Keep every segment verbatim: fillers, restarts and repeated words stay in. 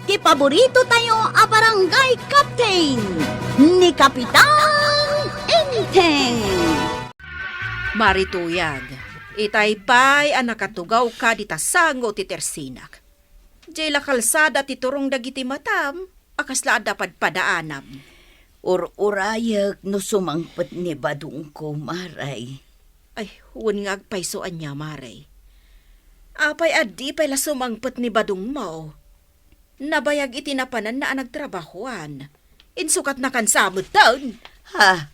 ti paborito tayo a barangay captain, ni Kapitan Enteng. Marituyag, itay pay a nakatugawka dita sango ti tersinak. Diay la kalsada ti turong dagiti matam a kasla adda padpadaanam. Ur-urayek no sumangpet ni badongko, Maray. Ay, wen nga agpayso ania, Maray. Apay a di pay la sumangpet ni badongmo? Nabayag iti napananna a nagtrabahoan. Insukatnakan sa metten. Ha?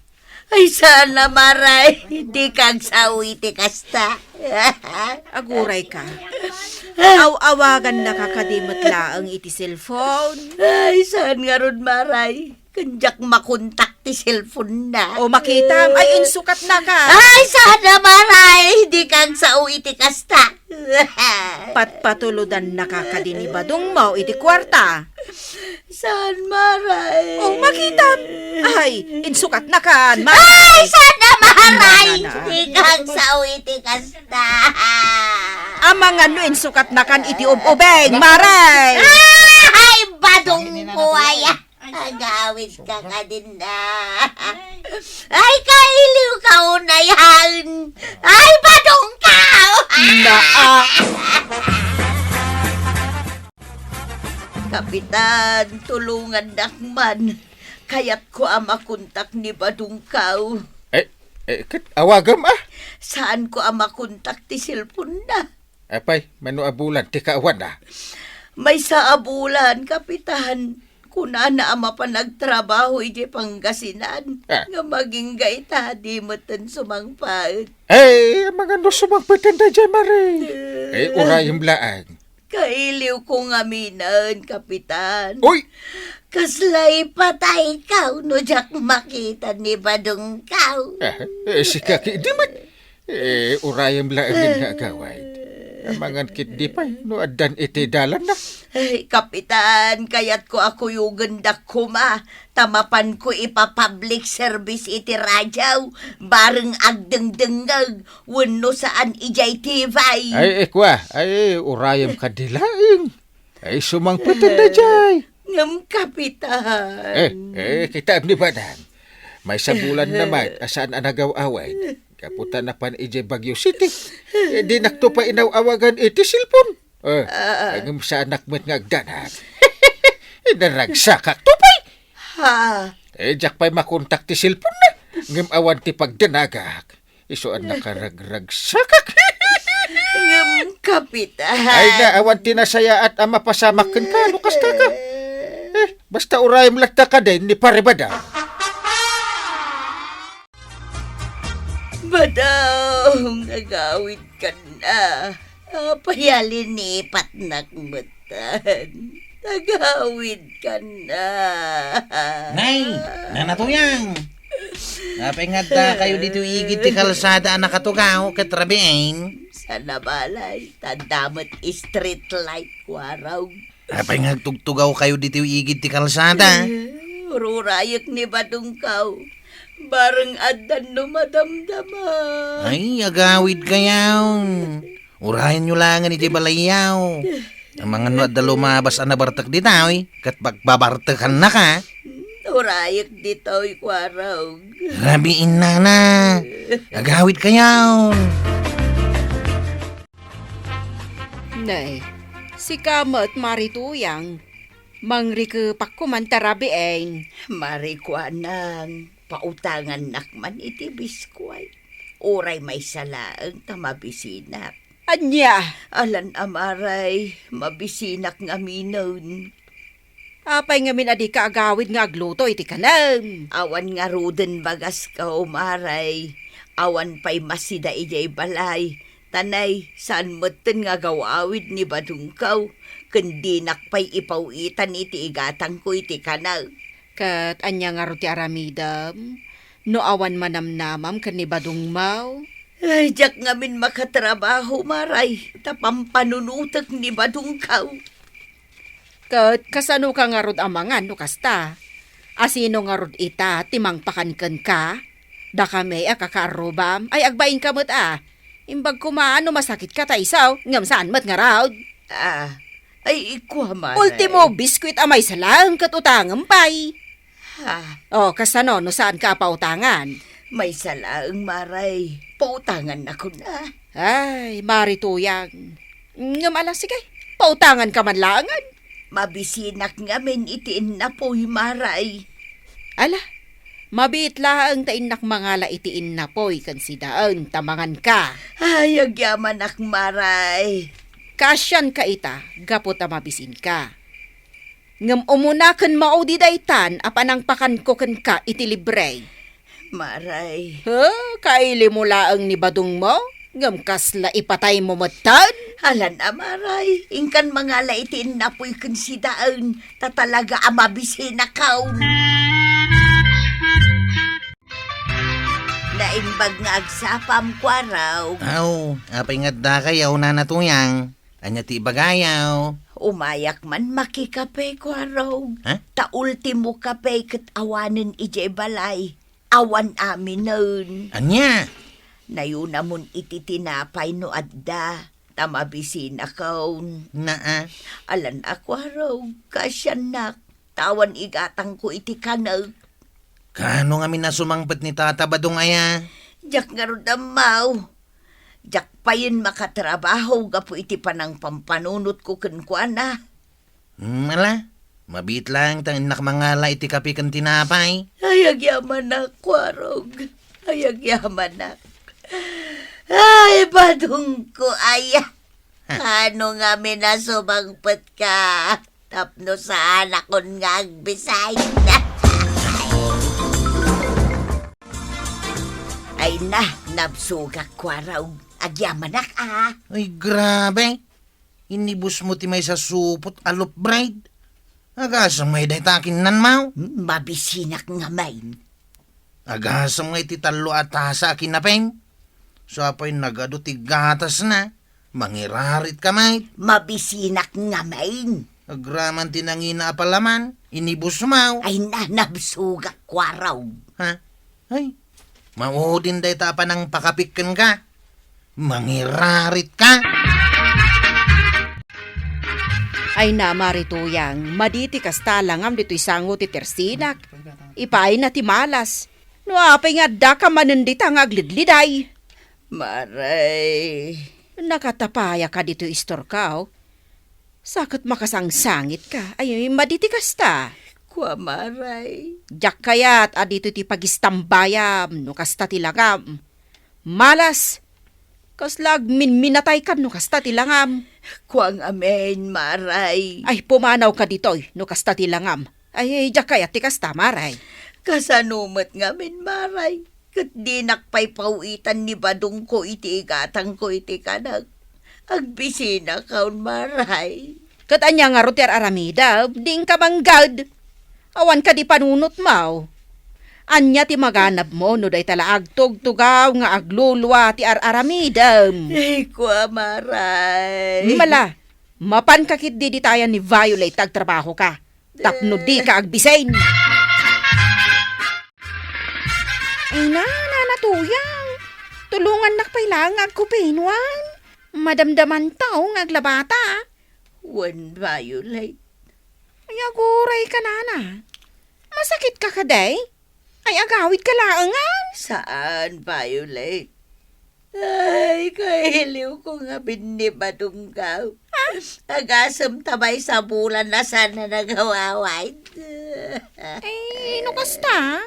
Ay, sana, Maray. Dika agsao iti kasta. Agurayka. Aw-awagannaka kadi met laeng iti cellphone. Ay, saan ngarud, Maray? Ken diak makontak ti cellphone na. O, makitam. Ay, insukatnakan. Ay, sana, Maray. Dika agsao iti kasta. Patpatulodannaka kadi ni badongmo iti kuarta. Saan, Maray? O, makitam. Ay, insukatnakan, Maray. Ay, sana, Maray. Nanana. Dika agsao iti kasta. Amangan no insukatnakan iti ub-ubing, Maray. Ay, badongko aya. Agawidka kadin na. Ay, kailiwka unay, han. Ay, badongka. Naa. Kapitan, tulongannak man. Kayatko a makontak ni badongko. Eh, eh, ket awagem, a? Saanko a makontak ti cellphone na. Apay, mano a bulan ti kaawan, a? Maysa a bulan, Kapitan. Kunana a mapan agtrabaho idiay Pangasinan, ah, nga magingga ita, di metten sumangpet. Ay, amangan no sumangpeten daydiay, Maray. Eh, urayem laeng. Kailiwko ngaminen, Kapitan. Uy! Kasla ipatayko no diak makita ni badongko. Ah, eh, sika ketdi met. Eh, urayem laengen nga agawid. Amangan ketdi pay no addan iti dalanna. Ay, Kapitan, kayatko a kuyogendak koma ta mapanko ipa-public service iti radio, bareng agdengdengngeg wenno saan idiay T V. Ay, ikua, ay, urayem kadi laeng. Ay, sumangpeten daydiay. Ngem, Kapitan. Eh, eh, kitaem ni Badang. Maysa bulan na met a saan a nagaw-awid. Gapu ta napan idiay Baguio City. Eh, dinakto pay inaw-awagan iti cellphone. Eh, ah, ngem saanak met nga agdanag. Inaragsakakto pay. Ha? Eh, diak pay makontak ti cellphone na. Ngem awan ti pagdanagak. Isu a nakaragragsakak. Ngem, Kapitan. Ay na, awan ti nasayaat a mapasamak kenka, no kasta ka. Eh, basta urayem latta kadin ni Pare Badang. Badang, agawidkan na. Apay a linipatnak metten? Agawidkan na. Nay, Nana Tuyang! Apay nga addakayo ditoy igid ti kalsada a nakatugaw ket rabiin? Saan a balay, ta adda met street light, Kuarog. Apay nga agtugtugawkayo ditoy igid ti kalsada? Eh, ururayek ni badongko. Bareng addan no madamdama. Ay, agawidkayon. Urayenyo laengen iti balayyo. Amangan no adda lumabas a nabartek ditoy, ket pagbabartekannaka. Urayek ditoy, Kuarog. Rabiin, Nana. Agawidkayon. Nay, sika met, Mari Tuyang, mangrikepak koman ta rabiin. Mari Kuanang, pautangannak man iti biskuit. Uray maysa laeng ta mabisinak. Ania? Alan a Maray, mabisinak ngaminen. Apay ngamin a dika agawid nga agluto iti kanem? Awan ngaruden bagasko, Maray. Awan pay masida idiay balay. Ta nay, saan metten nga agaw-awid ni badongko, ken dinak pay ipaw-itan iti igatangko iti kanem. Ket ania ngarud ti aramidem no awan manamnamam ken ni badongmo? Ay, diak ngamin makatrabaho, Maray, ta pampanunotek ni badongko. Ket kasanoka ngarud a mangan no kasta? Asino ngarud ita ti mangpakan kenka? Dakami a kakaarrubam, ay agbainka met a. Imbag koma no masakitka ta isu, ngem saan met ngarud. Ah, Ay, ikua, Maray. Ultimo, biskuit a maysa laeng ket utangem pay. Ha? O, kasano no saanka a pautangan? Maysa laeng, Maray. Pautangannakon a. Ay, Mari Tuyang. Ngem ala, sige, pautanganka man laengen. Mabisinak ngamin iti innapuy, Maray. Ala, mabiit laeng ta innak mangala iti innapuy ken sidaen ta manganka. Ay, agyamanak, Maray. Kaasianka ita, gapu ta mabisinka. Ngem umuna ken maudi daytan a panangpakanko kenka iti libre. Maray. He, kailimo laeng ni badongmo? Ngem kasla ipataymo metten? Alan a, Maray, inkan mangala iti innapuy ken sidaen, ta talaga a mabisinakon. Naimbag nga agsapam, Kuarog. Aw, apay nga addakayaw, Nana Tuyang? Ania ti ibagayaw? Umayak man makikape, Kuarog. Ha? Ta ultimo kape ket awanen idiay balay. Awan aminen. Ania? Nayunamon iti tinapay no adda, ta mabisinakon. Naa. Alan a, Kuarog, kaasiannak, ta awan igatangko iti kanek. Kaano ngamin a sumangpet ni Tata Badong aya? Diak ngarud ammo. Diak payen makatrabaho gapu iti panangpampanunotko kenkuana. Hmm, ala, mabiit laeng ta innak mangala iti kape ken tinapay. Ay, agyamanak, Kuarog. Ay, agyamanak. Ay, badongko aya. Ha? Kaano ngamin a sumangpetka tapno saanakon nga agbisay? Ay na, nabsogak, Kuarog. Agyamanak, a. Ay, grabe. Inibusmo ti maysa supot a loaf bread. Agasem ngay dayta a kinnanmo? Hmm, mabisinak ngamin. Agasem ngay ti tallo a tasa a kinapem. Sa pay nagadu ti gatasna, mangirarit ka met. Mabisinak ngamin. Agraman ti nangina a palaman, inibusmo. Ay na, nabsogak, Kuarog. Ha? Ay, maudin dayta a panangpakapik kenka. Mangirarit ka. Ay na, Mari Tuyang, madi ti kasta langam ditoy sango ti tersinak. Ipaayna ti malas. No apay nga addaka manen dita nga aglidliday. Maray. Nakatapayaka ditoy istorko. Sa ket makasangsangitka. Ay, madi ti kasta. Kua, Maray. Diak kayat a ditoy ti pagistambayam no kasta ti langam. Malas. Kasla agminminataykan no kasta ti langam. Kua ngamin, Maray. Ay, pumanawka ditoy no kasta ti langam. Ay, diak kayat ti kasta, Maray. Kasano met ngamin, Maray? Ket dinak pay paw-itan ni badongko iti igatangko iti kanek. Agbisinakon, Maray. Ket ania ngarud ti ar-aramidem? Diinka manggad. Awan kadi panunotmo. Ania ti maganabmo no dayta la agtugtugaw nga aglulua ti ar-aramidem? Ay, kua, Maray. Mala, mapanka ketdi ditayan ni Violet ta agtrabahoka. Tapno dika agbisin. Ay na, Nana Tuyang. Tulongannak pay laeng nga agkupinuan. Madamdamanto nga aglabata. Wen, Violet. Ay, agurayka, Nana. Masakitka kadi? Ay, agawidka laengen? Saan, Violet. Ay, kailiwko ngamin ni badongko. Ah? Agasem ta maysa bulan a saan a nagawawad. Ay, no kasta?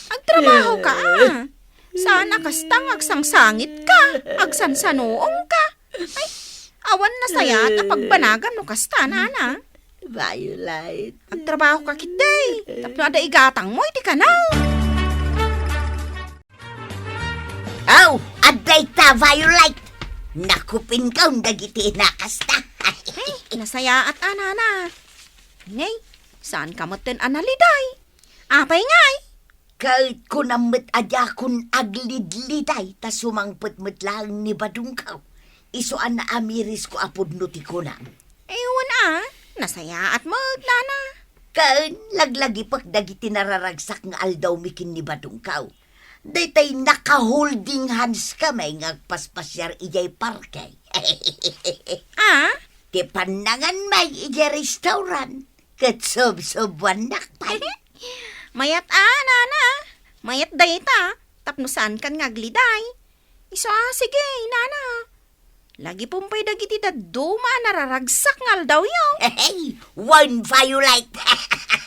Agtrabahoka, a. Saan a kasta nga agsangsangitka, agsansanoongka. Ay, awan nasayaat a pagbanagam no kasta, Nana. Violet. Agtrabahoka ketdi. Tapno adda igatangmo iti kanek. Aw, adda ita, Violet. Nakupinkon dagiti nakasta. Ay, nasayaat a, Nana. Ngay, saanka metten a naliday? Apay ngay? Ket kunam met a diakon aglidliday ta sumangpet met laeng ni badongko. Isu a naamirisko a pudno ti kunam. Ay, wen a, nasayaat met, Nana. Ken laglagipek dagiti nararagsak nga aldawmi ken ni badongko. Daytay naka-holding hands kami nga agpaspasiar idiay parke. Ah? Ti pannangan met idiay restaurant, ket subsubuannak pay. Mayat a, nana. Mayat dayta, tapno saankan nga agliday. Isu a, sige, nana. Lagipem pay dagiti dadduma a nararagsak nga aldawyo. Hey, wen, Violet.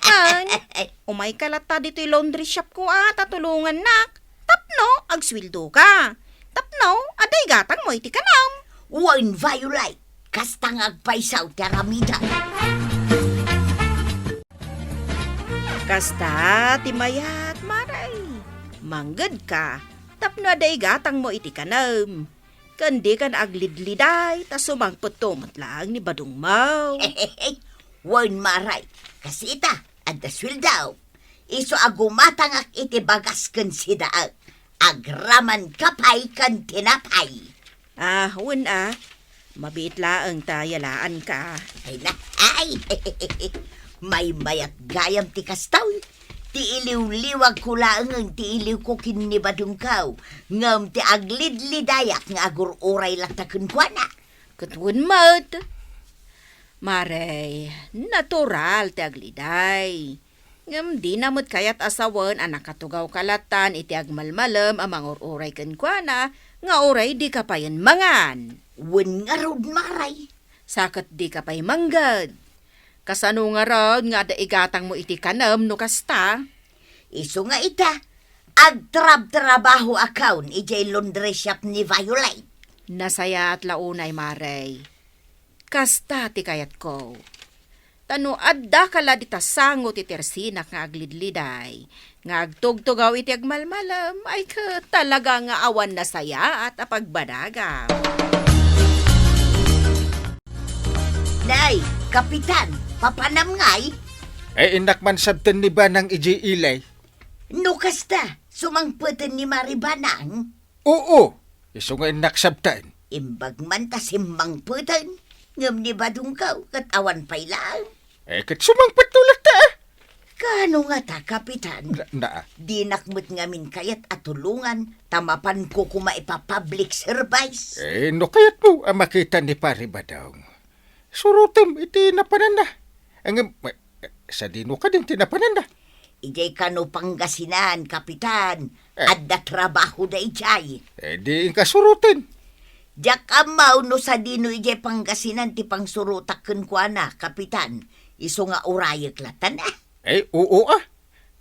Wen, umayka latta ditoy laundry shop ko a ta tulongannak. Tapno agsueldoka. Tapno adda igatangmo iti kanam. Wen, Violet, kasta nga agpayso ti aramidem. Kasta ti mayat, Mare. Manggedka tapno adda igatangmo iti kanam. Ken dikan aglidliday ta sumangpetto met laeng ni badongmo. Wen, Mare, kasita, adda sueldo. Isu a gumatangak iti bagas ken sidaek. Agramanka pay ken tinapay. Ah, wen a. Mabiit laeng ta yalaanka. Ay na, ay! Maymayat gayam ti kasta. Ti iliwliwagko laengen ti iliwko ken ni badongko, ngem ti aglidlidayak nga agur-uray latta kenkuana. Ket wen met, Mare, natural ti agliday. Ngem dina met kayat a sawen a nakatugawka lattan iti agmalmalem a mangur-uray kenkuana nga uray dika payen mangan. Wen ngarud, Mare. Sa ket dika pay mangged. Kasano ngarud nga adda igatangmo iti kanam no kasta? Isu nga ita, agtrabtrabahoakon idiay laundry shop ni Violet. Nasayaat la unay, Mare. Kasta ti kayatko. Ta no addaka la dita sango ti tersinak nga aglidliday, nga agtugtugaw iti agmalmalem, ay ket talaga nga awan nasayaat a pagbanagam. Nay, Kapitan, papanam ngay? Ay, innak mansabten ni Banang idiay ili. No kasta, sumangpeten ni Mari Banang? Oo, isu nga innak sabten. Imbag man ta simmangpeten, ngem ni badongko ket awan pay laeng. Eh, ket sumangpetto latta, eh. Kaano ngata, Kapitan? Na, na. Dinak met ngamin kayat a tulongan ta mapanko koma ipa-public service. Eh, no kayatmo a makita ni Pari Badong, surotem iti napananna. Ngem, eh, sadino kadin ti napananna? Idiay kano Pangasinan, Kapitan. Eh. Adda trabaho daydiay. Eh, di inka suroten. Diak ammo no sadino idiay Pangasinan ti pangsurotak kenkuana, Kapitan. Isu nga urayek lattan, eh. Eh, oo, ah.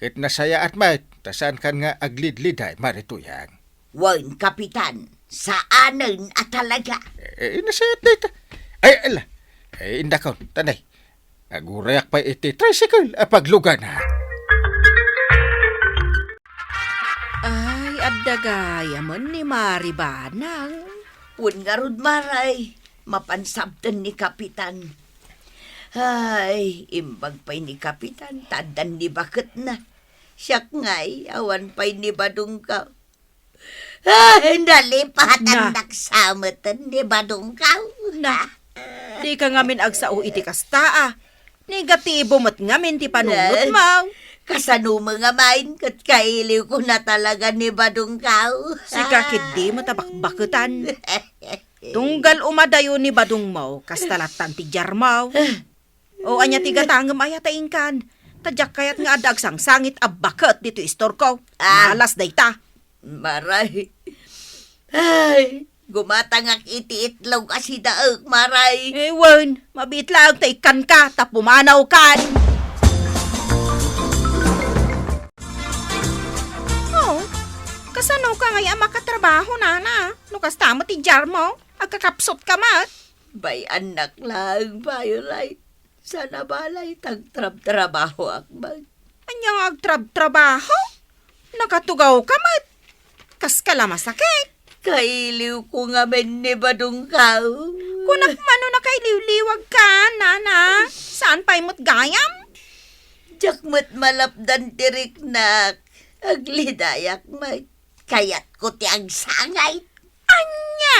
Ket nasayaat met, ta saankan nga aglidliday, Mari Tuyang. Wen, Kapitan, saanen a talaga. Eh, eh, nasayaat dayta. Ay, ala. Eh, indakon, tanay. Agurayak pay iti tricycle a paglugana. Ay, adda gayamen ni Mari Banang. Wen ngarud, Maray, mapan sabten ni Kapitan. Ay, imbag pay ni Kapitan, ta addan ni baketna. Siak ngay, awan pay ni badongko. Ay, nalipatan Na. Naksameten ni badongko. Na, dika ngamin agsao iti kasta, a. Negatibo met ngamin ti panunotmo. Kasano met ngamin ket kailiwko na talaga ni badongko. Sika ketdi met a bakbaketan. Tunggal umadayo ni badongmo, kasta lattan ti diarmo. O, ania ti gatangem aya ta inkan? Ta diak kayat nga adda agsangsangit a baket ditoy istorko. Ah. Malas dayta. Maray. Ay, gumatangak iti itlog a sidaek, Maray. Eh, wen, mabiit laeng ta ikkanka, ta pumanawkan. Oh, kasanoka ngay a makatrabaho, nana? No kasta met ti diarmo, agkakapsutka met. Bay-annak laeng, Violet. Sana balay, tagtrabtrabahoak met. Ania nga agtrabtrabaho? Nakatugawka met. Kaska la masakit. Kailiwko ngamin ni badongko. Kunak man no nakailiwliwagka, nana. Saan pay met gayam? Diak met malapdan ti riknak. Aglidayak met. Kayatko ti agsangit. Ania?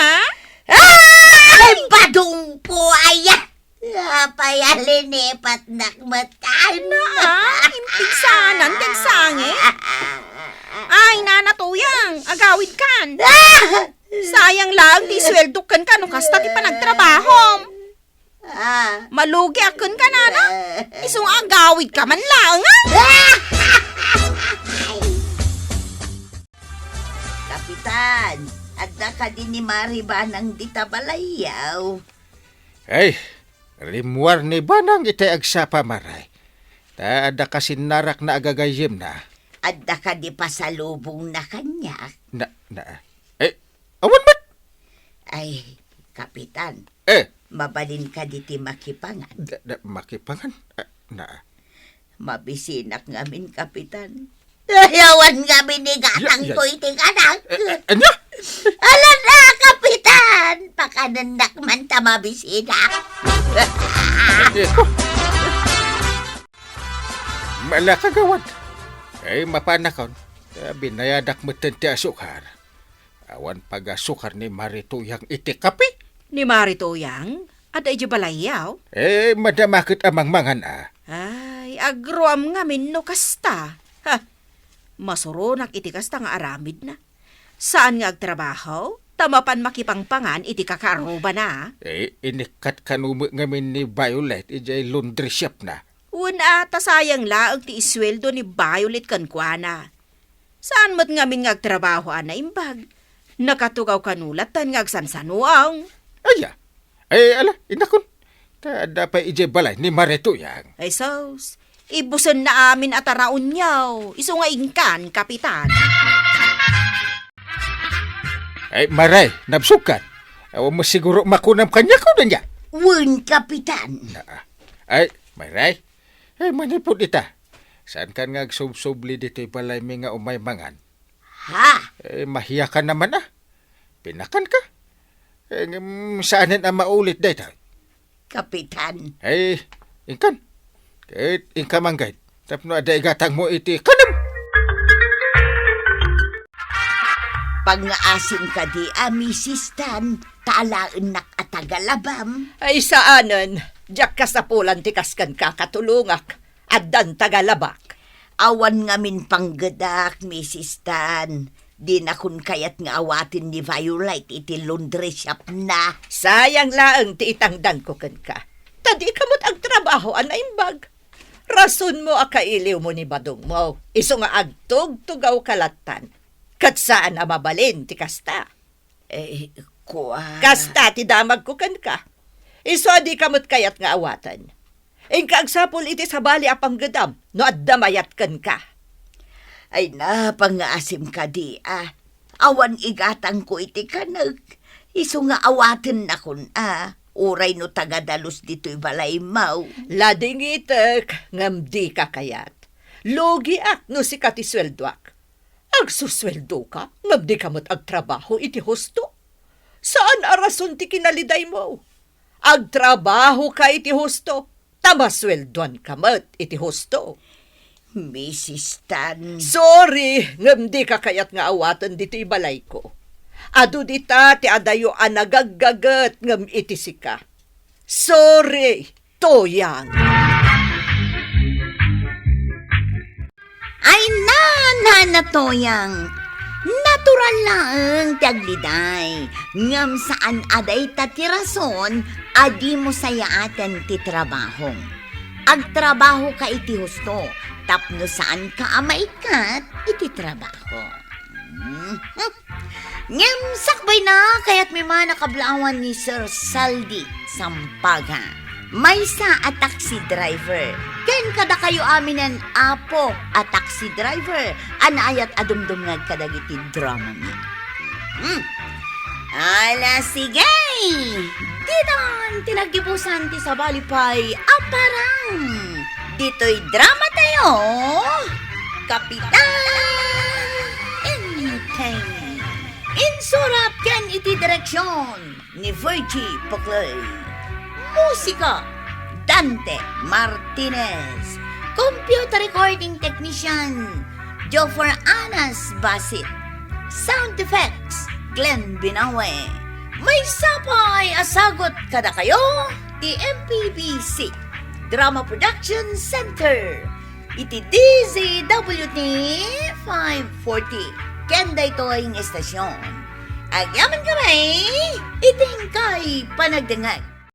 Ay, badongko aya! Apay a linipatnak met kan? Naa, impigsanan ti agsangit. Ay, Nana Tuyang, agawidkan. Ah! Sayang laeng ti suweldok kenka no kasta ti panagtrabahom. Ah. Malugiak kenka, nana. Isu nga agawidka man laeng, a? Kapitan, adda kadi ni Mari Banang dita balayyo? Ay, rimmuar ni Banang itay agsapa, Mari. Ta adda kasinnarakna a gagayyemna. Adda kadi pasalubongna kaniak? Na, na, eh, awan met! Ay, Kapitan, eh, mabalin kadi ti makipangan? Da, da, makipangan? Ah, na. Mabisinak ngamin, Kapitan. Ay, awan ngamin igatangko iti kanak. Eh, eh, ania? Ala na, Kapitan! Pakanennak man ta mabisinak. Eh, eh. Mala, kagawad. Ay, mapanakon. Eh, binayadak metten ti asukar. Awan pagasukar ni Mari Tuyang iti kape. Ni Mari Tuyang? Adda idiay balayyo? Eh, madama ket a mangmangan, a. Ay, agruam ngamin no kasta. Ha! Masuronak iti kasta nga aramidna. Saan nga agtrabaho, ta mapan makipangpangan iti kakaarrubana. Eh, inikkat kano met ngamin ni Violet idiay laundry shopna. Wen a, ta sayang laeng ti isueldo ni Violet kenkuana. Saan met ngamin nga agtrabaho a naimbag. Nakatugaw kano latta nga agsansanuang. Aya? Ay, ala, innakon. Ta adda pay idiay balay ni Mari Tuyang. Ay, sus. Ibusenna amin a taraonyo. Isu nga inkan, Kapitan. Ay, Mari, nabsogkan. Awan mo siguro makunam kaniak, o, danya? Wen, Kapitan. Na, ay, Mari. Ay, manipud ita. Saankan nga agsubsubli ditoy balaymi nga umay mangan? Ha? Eh, mahiyakan naman, a. Pinakanka? Eh, ngem saanen a maulit daytoy? Kapitan. Eh, inkan. Ket inka manggayt. Tapno adda igatangmo iti kanem. Pangngaasim kadi a Misis Tan, ta alaennak a taga-Labam. Ay, saanen. Diak kasapulan ti kas kenka, katulongak. Addan taga-Labak. Awan ngamin panggedak, Misis Tan. Dinakon kayat nga awaten ni Violet iti laundry shopna. Sayang laeng ti itangdanko kenka. Ta dika met agtrabaho a naimbag. Rasonmo a kailiwmo ni badongmo. Isu nga agtugtugawka lattan. Ket saan a mabalin ti kasta. Eh, kua. Kasta ti damagko kenka. Isu a dika met kayat nga awaten. Inka agsapul iti sabali a panggedam no adda mayat kenka. Ay, napangngaasim kadi, a. Awan igatangko iti kanek. Isu nga awatennakon, a. Uray no taga-dalus ditoy balaymo. Ladingitek, ngem dika kayat. Lugiak no sika ti sueldoak. Agsusueldoka, ngem dika met agtrabaho iti husto. Saan a rason ti kinalidaymo. Agtrabahoka iti husto, ta masueldoanka met iti husto. Misis Tan. Sorry, ngem dika kayat nga awaten ditoy balayko. Adu dita ti adayo a nagaggaget ngem iti sika. Sorry, Toyang. Ay, na, Nana Toyang, natural laeng ti agliday, ngem saan a dayta ti rason a dimo sayaaten ti trabahom. Agtrabahoka iti husto tapno saanka a maikkat iti trabaho. Mhm. Ngem sakbayna, kayatmi man a kablawan ni Sir Saldi Sampaga, maysa a taxi driver, ken kadakayo aminen, Apo, a taxi driver a naayat a dumdumngeg kadagiti dramami. Hmm. Ala, sige! Ditan ti naggibusan ti sabali pay a parang ditoy dramatayo, Kapitan Enteng. Insurat ken iti direksion ni Virgie Poclay. Musika, Dante Martinez. Computer recording technician, Joffer Anas Basit. Sound effects, Glenn Binawe. Maysa pay a sagut kadakayo ti M P B C Drama Production Center iti D Z W T five forty ken daytoy nga estasion. Agyamankami iti inkay panagdengngeg.